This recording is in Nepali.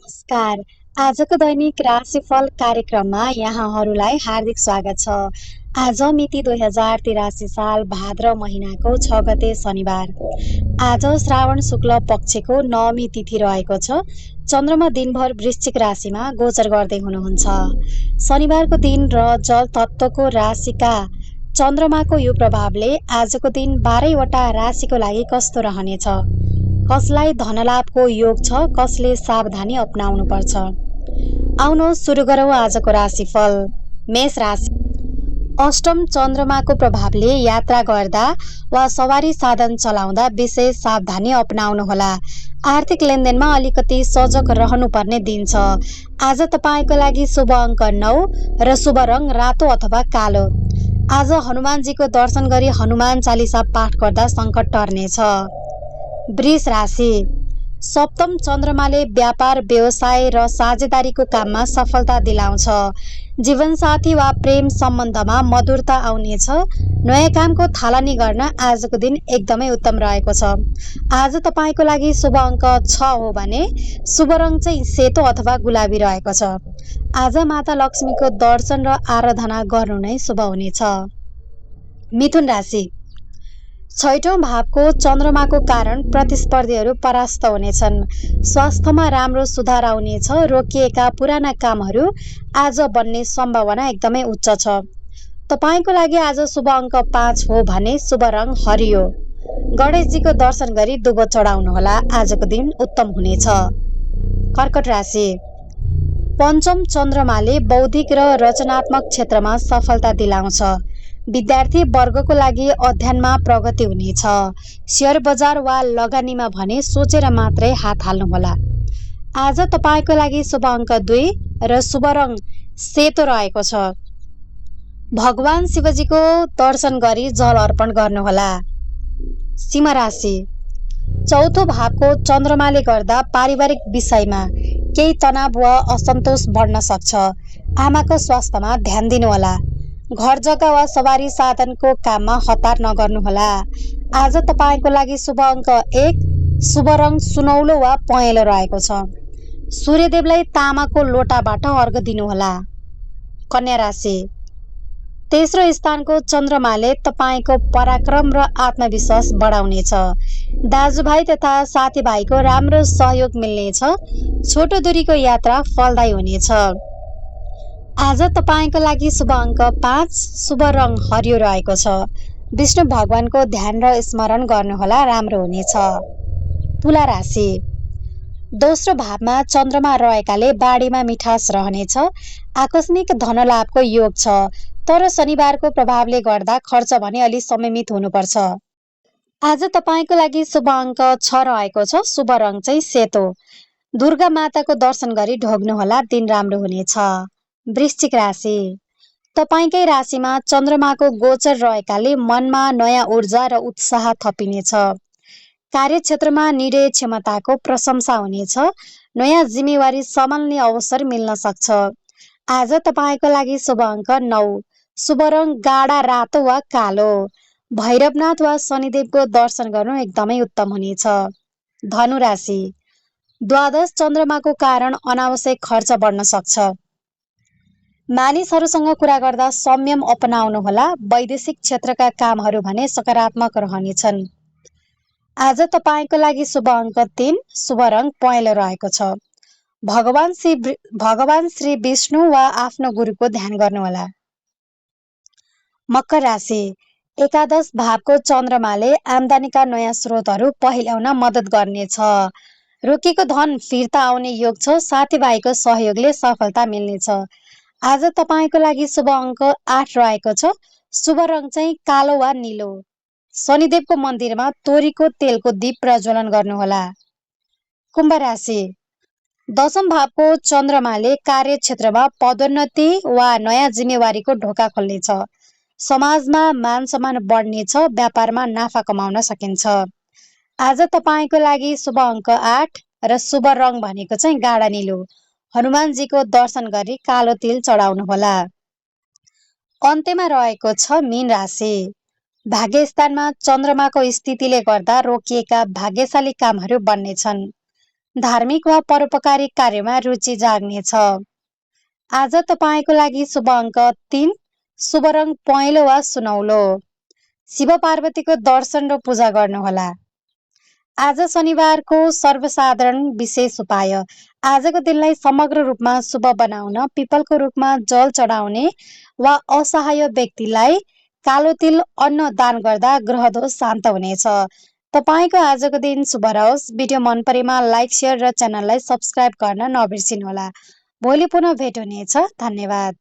नमस्कार। आजको दैनिक राशिफल कार्यक्रममा यहाँहरूलाई हार्दिक स्वागत छ। आज मिति 2083 साल भाद्र महिनाको 6 गते शनिबार। आज श्रावण शुक्ल पक्षको नवमी तिथि रहेको छ। चन्द्रमा दिनभर वृश्चिक राशिमा गोचर गर्दै हुनुहुन्छ। शनिबारको दिन र जल तत्त्वको राशिका चन्द्रमाको यो प्रभावले आजको दिन 12वटा राशिको लागि कस्तो रहनेछ, कसलाई धनलाभको योग छ, कसले सावधानी अपनाउनु पर्छ। आउनुहोस् सुरु गरौँ आजको राशिफल। मेष राशि। अष्टम चन्द्रमाको प्रभावले यात्रा गर्दा वा सवारी साधन चलाउँदा विशेष सावधानी अपनाउनुहोला। आर्थिक लेनदेनमा अलिकति सजग रहनुपर्ने दिन छ। आज तपाईँको लागि शुभ अङ्क 9 र शुभ रङ रातो अथवा कालो। आज हनुमानजीको दर्शन गरी हनुमान चालिसा पाठ गर्दा सङ्कट टर्नेछ। वृष राशि। सप्तम चन्द्रमाले व्यापार व्यवसाय र साझेदारीको काममा सफलता दिलाउँछ। जीवनसाथी वा प्रेम सम्बन्धमा मधुरता आउनेछ। नयाँ कामको थालनी गर्न आजको दिन एकदमै उत्तम रहेको छ। आज तपाईँको लागि शुभ अङ्क 6 हो भने शुभ रङ चाहिँ सेतो अथवा गुलाबी रहेको छ। आज माता लक्ष्मीको दर्शन र आराधना गर्नु नै शुभ हुनेछ। मिथुन राशि। छैठौं भावको चन्द्रमाको कारण प्रतिस्पर्धीहरू परास्त हुनेछन्। स्वास्थ्यमा राम्रो सुधार आउनेछ। रोकिएका पुराना कामहरू आज बन्ने सम्भावना एकदमै उच्च छ। तपाईँको लागि आज शुभ अङ्क 5 हो भने शुभ रङ हरियो। गणेशजीको दर्शन गरी दुबो चढाउनुहोला। आजको दिन उत्तम हुनेछ। कर्कट राशि। पञ्चम चन्द्रमाले बौद्धिक र रचनात्मक क्षेत्रमा सफलता दिलाउँछ। विद्यार्थी वर्गको लागि अध्ययनमा प्रगति हुनेछ। शेयर बजार वा लगानीमा भने सोचेर मात्रै हात हाल्नुहोला। आज तपाईँको लागि शुभ अङ्क 2 र शुभ रङ सेतो रहेको छ। भगवान शिवजीको दर्शन गरी जल अर्पण गर्नुहोला। सिंह राशि। चौथो भावको चन्द्रमाले गर्दा पारिवारिक विषयमा केही तनाव वा असन्तोष बढ्न सक्छ। आमाको स्वास्थ्यमा ध्यान दिनुहोला। घर जग्गा वा सवारी साधनको काममा हतार नगर्नुहोला। आज तपाईँको लागि शुभ अङ्क 1, शुभ रङ सुनौलो वा पहेँलो रहेको छ। सूर्यदेवलाई तामाको लोटाबाट अर्घ दिनुहोला। कन्या राशि। तेस्रो स्थानको चन्द्रमाले तपाईँको पराक्रम र आत्मविश्वास बढाउनेछ। दाजुभाइ तथा साथीभाइको राम्रो सहयोग मिल्नेछ। छोटो दूरीको यात्रा फलदायी हुनेछ। आज तपाईँको लागि शुभ अङ्क 5, शुभ रङ हरियो रहेको छ। विष्णु भगवानको ध्यान र स्मरण गर्नुहोला, राम्रो हुनेछ। तुला राशि। दोस्रो भावमा चन्द्रमा रहेकाले बाढीमा मिठास रहनेछ। आकस्मिक धनलाभको योग छ, तर शनिबारको प्रभावले गर्दा खर्च भने अलि संयमित हुनुपर्छ। आज तपाईँको लागि शुभ अङ्क 6 रहेको छ। शुभ रङ चाहिँ सेतो। दुर्गा माताको दर्शन गरी ढोग्नुहोला, दिन राम्रो हुनेछ। वृश्चिक राशि। तपाईँकै राशिमा चन्द्रमाको गोचर रहेकाले मनमा नयाँ ऊर्जा र उत्साह थपिनेछ। कार्यक्षेत्रमा निर्णय क्षमताको प्रशंसा हुनेछ। नयाँ जिम्मेवारी सम्हाल्ने अवसर मिल्न सक्छ। आज तपाईँको लागि शुभ अङ्क 9, शुभ रङ गाढा रातो वा कालो। भैरवनाथ वा शनिदेवको दर्शन गर्नु एकदमै उत्तम हुनेछ। धनु राशि। द्वादश चन्द्रमाको कारण अनावश्यक खर्च बढ्न सक्छ। मानिसहरूसँग कुरा गर्दा संयम अपनाउनुहोला। वैदेशिक क्षेत्रका कामहरू भने सकारात्मक रहनेछन्। आज तपाईँको लागि शुभ अङ्क 3, शुभ रङ पहेँलो रहेको छ। भगवान श्री विष्णु वा आफ्नो गुरुको ध्यान गर्नुहोला। मकर राशि। एकादश भावको चन्द्रमाले आम्दानीका नयाँ स्रोतहरू पहिल्याउन मद्दत गर्नेछ। रोकेको धन फिर्ता आउने योग छ। साथीभाइको सहयोगले सफलता मिल्नेछ। आज तपाईँको लागि शुभ अङ्क 8 रहेको छ। शुभ रङ चाहिँ कालो वा निलो। शनिदेवको मन्दिरमा तोरीको तेलको दीप प्रज्वलन गर्नुहोला। कुम्भ राशि। दशम भावको चन्द्रमाले कार्यक्षेत्रमा पदोन्नति वा नयाँ जिम्मेवारीको ढोका खोल्नेछ। समाजमा मान सम्मान बढ्नेछ। व्यापारमा नाफा कमाउन सकिन्छ। आज तपाईँको लागि शुभ अङ्क 8 र शुभ रङ भनेको चाहिँ गाढा निलो। हनुमानजीको दर्शन गरी कालो तिल चढाउनुहोला। अन्त्यमा रहेको छ मीन राशि। भाग्यस्थानमा चन्द्रमाको स्थितिले गर्दा रोकिएका भाग्यशाली कामहरू बन्नेछन्। धार्मिक वा परोपकारी कार्यमा रुचि जाग्नेछ। आज तपाईँको लागि शुभ अङ्क 3, शुभ रङ पहेँलो वा सुनौलो। शिव पार्वतीको दर्शन र पूजा गर्नुहोला। आज शनिबारको सर्वसाधारण विशेष उपाय। आजको दिनलाई समग्र रूपमा शुभ बनाउन पिपलको रुखमा जल चढाउने वा असहाय व्यक्तिलाई कालो तिल अन्न दान गर्दा ग्रह दोष शान्त हुनेछ। तपाईँको आजको दिन शुभ रहोस्। भिडियो मन परेमा लाइक, सेयर र च्यानललाई सब्स्क्राइब गर्न नबिर्सिनुहोला। भोलि पुनः भेट हुनेछ। धन्यवाद।